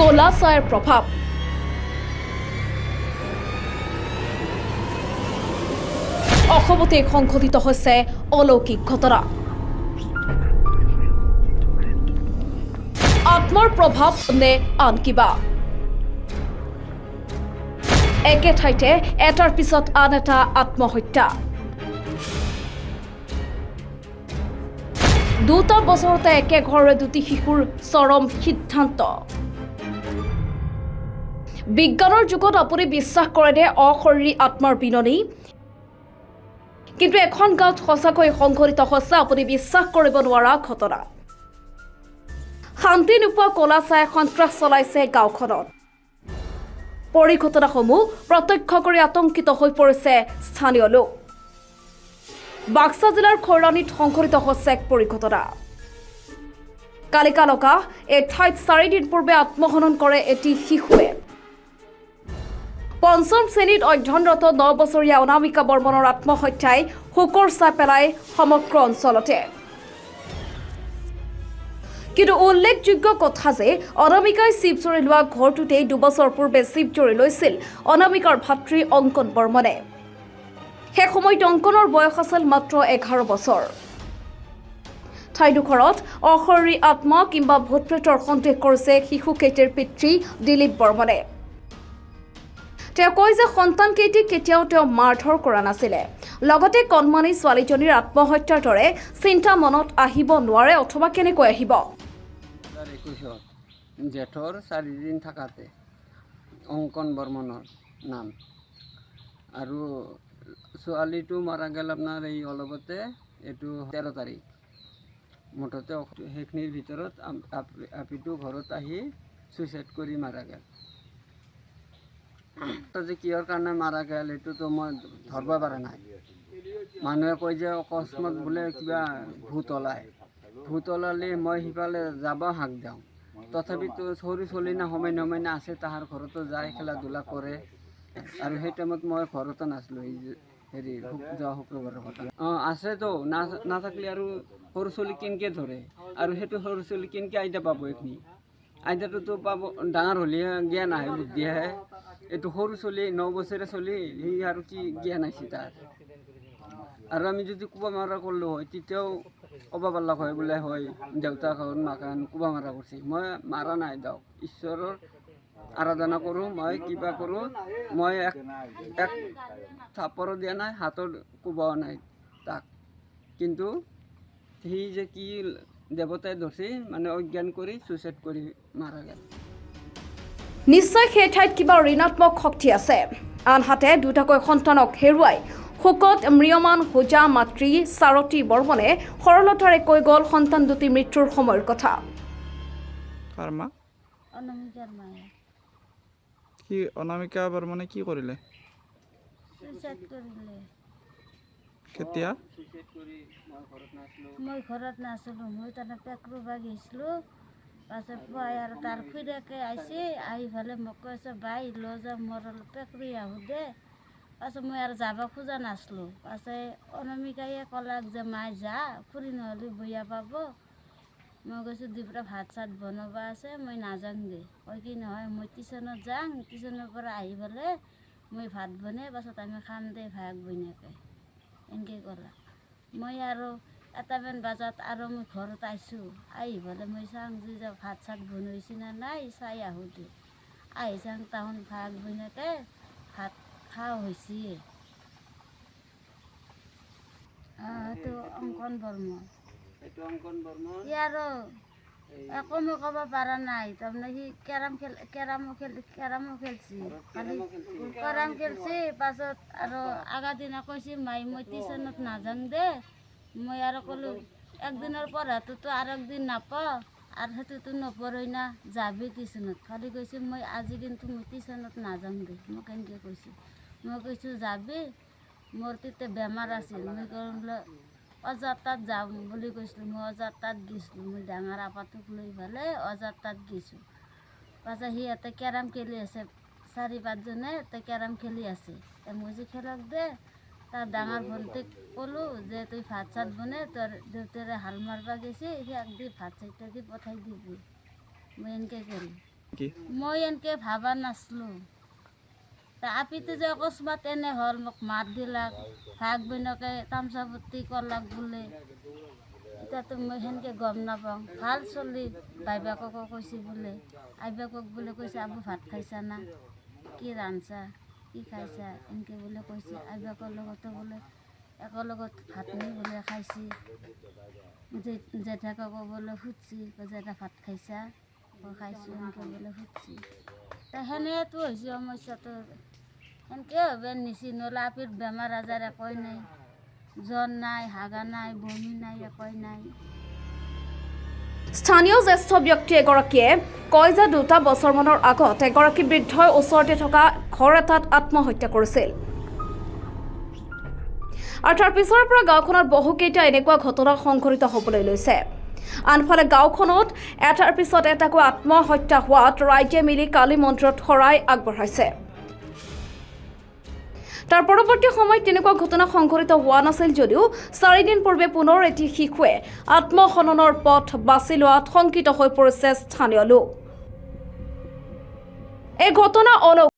ক'লা ছায়াৰ প্ৰভাৱ। অসমতে সংঘটিত হৈছে অলৌকিক ঘটনা। আত্মাৰ প্ৰভাৱ নে আন কিবা? একে ঠাইতে এটাৰ পিছত আন এটা আত্মহত্যা। দুটা বছৰতে একে ঘৰৰে দুটি শিশুৰ চৰম সিদ্ধান্ত। বিজ্ঞানৰ যুগত আপুনি বিশ্বাস কৰেনে অশৰীৰী আত্মাৰ বিননি? কিন্তু এখন গাঁৱত সঁচাকৈ সংঘটিত হৈছে আপুনি বিশ্বাস কৰিব নোৱাৰা ঘটনা। শান্তি নোপোৱা ক'লা ছাই সন্ত্ৰাস চলাইছে গাঁওখনত। পৰিঘটনাসমূহ প্ৰত্যক্ষ কৰি আতংকিত হৈ পৰিছে স্থানীয় লোক। বাক্সা জিলাৰ খৈৰাণীত সংঘটিত হৈছে এক পৰিঘটনা। কালিকা লগা এই ঠাইত 4 দিন পূৰ্বে আত্মহনন কৰে এটি শিশুৱে। পঞ্চম শ্ৰেণীত অধ্যয়নৰত 9 বছৰীয়া অনামিকা বৰ্মনৰ আত্মহত্যাই শোকৰ ছাঁ পেলাই সমগ্ৰ অঞ্চলতে। কিন্তু উল্লেখযোগ্য কথা যে অনামিকাই চিপজৰী লোৱা ঘৰটোতেই 2 বছৰ পূৰ্বে চিপজৰী লৈছিল অনামিকাৰ ভাতৃ অংকন বৰ্মনে। সেই সময়ত অংকনৰ বয়স আছিল মাত্ৰ 11 বছৰ। ঠাইডোখৰত অশৰীৰী আত্মা কিম্বা ভূত প্ৰেতৰ সন্দেহ কৰিছে শিশুকেইটিৰ পিতৃ দিলীপ বৰ্মনে। তেওঁ কয় যে সন্তানকেইটিক কেতিয়াও তেওঁ মাৰধৰ কৰা নাছিলে। লগতে কণমানি ছোৱালীজনীৰ আত্মহত্যাৰ দৰে চিন্তা মনত আহিব নোৱাৰে অথবা কেনেকৈ আহিব। 2021ত জেঠৰ 4 দিন থাকাতে, অংকন বৰ্মনৰ নাম। আৰু ছোৱালীটো মাৰা গ'ল আপোনাৰ এই অলপতে, এইটো 13 তাৰিখ। মুঠতে সেইখিনিৰ ভিতৰত আপিটো ঘৰত আহি ছুইচাইড কৰি মাৰা গ'ল। যে কিহৰ কাৰণে মাৰা গ'ল, সেইটোতো মই ধৰিব পৰা নাই। মানুহে কয় যে অকস্মাত বোলে কিবা ভূত ওলায়। ভূত ওলালে মই সিফালে যাব হাক দিওঁ। তথাপিতো সৰু ছোৱালী না, সময় নময় আছে, তাহাৰ ঘৰতো যায়, খেলা ধূলা কৰে। আৰু সেই টাইমত মই ঘৰতো নাছিলোঁ। এই যে হেৰি যোৱা শুক্ৰবাৰৰ কথা। অঁ, আছেতো। না নাথাকিলে আৰু সৰু ছোৱালী কেনেকৈ ধৰে? আৰু সেইটো সৰু ছোৱালী কেনেকৈ আইডিয়া পাব? এইখিনি আইডিয়াটোতো পাব ডাঙৰ হ'লেহে, জ্ঞান আহে, বুদ্ধি আহে। এইটো সৰু ছোৱালী, 9 বছৰীয়া ছোৱালী, সি আৰু কি জ্ঞান আহিছে তাৰ? আৰু আমি যদি কোবা মাৰা কৰিলোঁ হয়, তেতিয়াও ক'ব পাৰিলাক হয়, বোলে হয় দেউতাক মাকান কোবা মাৰা কৰিছে। মই মাৰা নাই দিয়ক। ঈশ্বৰৰ আৰাধনা কৰোঁ মই, কিবা কৰোঁ। মই এক এক থাপৰো দিয়া নাই, হাতৰ কোবাও নাই তাক। কিন্তু সি যে কি দেৱতাই ধৰছি, মানে অজ্ঞান কৰি ছুইচাইড কৰি মাৰা গ'ল। নিশ্চয় সেই ঠাইত কিবা ঋণাত্মক শক্তি আছে। আনহাতে দুটাকৈ সন্তানক হেৰুৱাই শোকত ম্ৰিয়মান হোজা মাতৃ সাৰথী বৰ্মনে সৰলতাৰে কৈ গ'ল সন্তান দুটি মৃত্যুৰ সময়ৰ কথা। কাৰ মা? অনামিকাৰ মায়ে। কি, অনামিকা বৰ্মনে কি কৰিলে? চুইচাইড কৰিলে। কেতিয়া? ছুইচাইড কৰি মই ঘৰত নাছিলোঁ। মই ঘৰত নাছিলোঁ। মই তাৰমানে পেক ৰুবা গৈছিলোঁ। পাছত পুৱাই আৰু তাৰ খুৰীয়েকে আহিছে। আহি পেলাই মোক কৈছে, "বাই, লৈ যাওঁ, মোৰ অলপ পেক ৰুই আহোঁ দে।" পাছত মই আৰু যাব খোজা নাছিলোঁ। পাছে অনামিকায়ে ক'লাক যে, "মাই যা, খুৰী নহ'লে বয়া পাব।" মই কৈছোঁ, "দুপৰীয়া ভাত চাত বনাব আছে, মই নাযাং দে।" কয় কি, "নহয়, মই টিউশ্যনত যাং, টিউশ্যনৰ পৰা আহি পেলাই মই ভাত বনাই পাছত আমি খাম দে ভায়েক বৈনীয়েকে।" এনেকৈ ক'লা। মই আৰু এটামান বজাত আৰু মই ঘৰত আহিছোঁ। আহি পেলাই মই চাওঁ যে ভাত চাত বনাইছে নে নাই, চাই আহোঁ দে। আহি চাওঁ, তাহোন ভায়েক বৈনীয়েকে ভাত খোৱা হৈছে। সেইটো অংকন বৰ্মন। এইটো অংকন বৰ্মন। সি আৰু একো মই ক'ব পৰা নাই। তাৰমানে সি কেৰাম খেল, কেৰামো খেলছি। খালি কেৰাম খেলছি। পাছত আৰু আগা দিনা কৈছে, "মাই, মই টিউশ্যনত নাযাং দে।" মই আৰু ক'লোঁ, "একদিনৰ পঢ়াটোতো আৰু একদিন নাপাওঁ আৰু সেইটোতো নপঢ়ই না, যাবি টিউশ্যনত।" খালি কৈছে, "মই আজি কিন্তু মই টিউশ্যনত নাযাং দে।" মোক এনেকৈ কৈছে। মই কৈছোঁ, "যাবি।" মোৰ তেতিয়া বেমাৰ আছিল। মই বোলে অজাৰ তাত যাম বুলি কৈছিলোঁ। মই অজাৰ তাত গৈছিলোঁ। মই ডাঙৰ আপাটোক লৈ পেলাই অজাৰ তাত গৈছোঁ। পাছত সিহঁতে কেৰাম খেলি আছে, চাৰি পাঁচজনে তাতে কেৰাম খেলি আছে। মই কৈছোঁ, "খেলক দে।" তাৰ ডাঙৰ ভণ্টিক ক'লোঁ যে, "তুই ভাত চাত বনাই, তোৰ দেউতাৰে হাল মাৰিব গৈছে, সিয়াক দি ভাত চাত দি পঠাই দিবি।" মই এনেকৈ ক'লোঁ। কি? মই এনেকে ভাবা নাছিলো। তা আপিটো যে অকস্মাত এনে হ'ল, মোক মাত দিলাক, ভাগ বইনকে তামচা ফুৰ্তি কৰলাক বোলে। এতিয়াতো মই সেনকে গম নাপাওঁ। ভাল চলি, বাইবাককো কৈছে বোলে, আইবাকক বোলে কৈছে, আবু ভাত খাইছা না, কি ৰান্ধছা, কি খাইছা, এনেকে বোলে কৈছে। আইবাকৰ লগতো বোলে একেলগত ভাত নি বোলে খাইছি। জেঠাককো বোলে সুধছি, জেঠা ভাত খাইছা? মই খাইছোঁ, এনেকে বোলে সুধছি। তা সেনেতো হৈছে সমস্যাটো, সেনকে হবে নিচি। নহ'লে আপিৰ বেমাৰ আজাৰ একোৱেই নাই, জ্বৰ নাই, হাগা নাই, বমি নাই, একোৱেই নাই। স্থানীয় জ্যেষ্ঠ ব্যক্তি এগৰাকীয়ে কয় যে দুটা বছৰমানৰ আগত এগৰাকী বৃদ্ধই ওচৰতে থকা ঘৰ এটাত আত্মহত্যা কৰিছিল আৰু তাৰ পিছৰে পৰা গাঁওখনত বহুকেইটা এনেকুৱা ঘটনা সংঘটিত হ'বলৈ লৈছে। আনফালে গাঁওখনত এটাৰ পিছত এটাকৈ আত্মহত্যা হোৱাত ৰাইজে মিলি কালী মন্দিৰত শৰাই আগবঢ়াইছে। তাৰ পৰৱৰ্তী সময়ত তেনেকুৱা ঘটনা সংঘটিত হোৱা নাছিল যদিও চাৰিদিন পূৰ্বে পুনৰ এটি শিশুৱে আত্মহননৰ পথ বাছি লোৱাত শংকিত হৈ পৰিছে স্থানীয় লোক। এই ঘটনা অলপ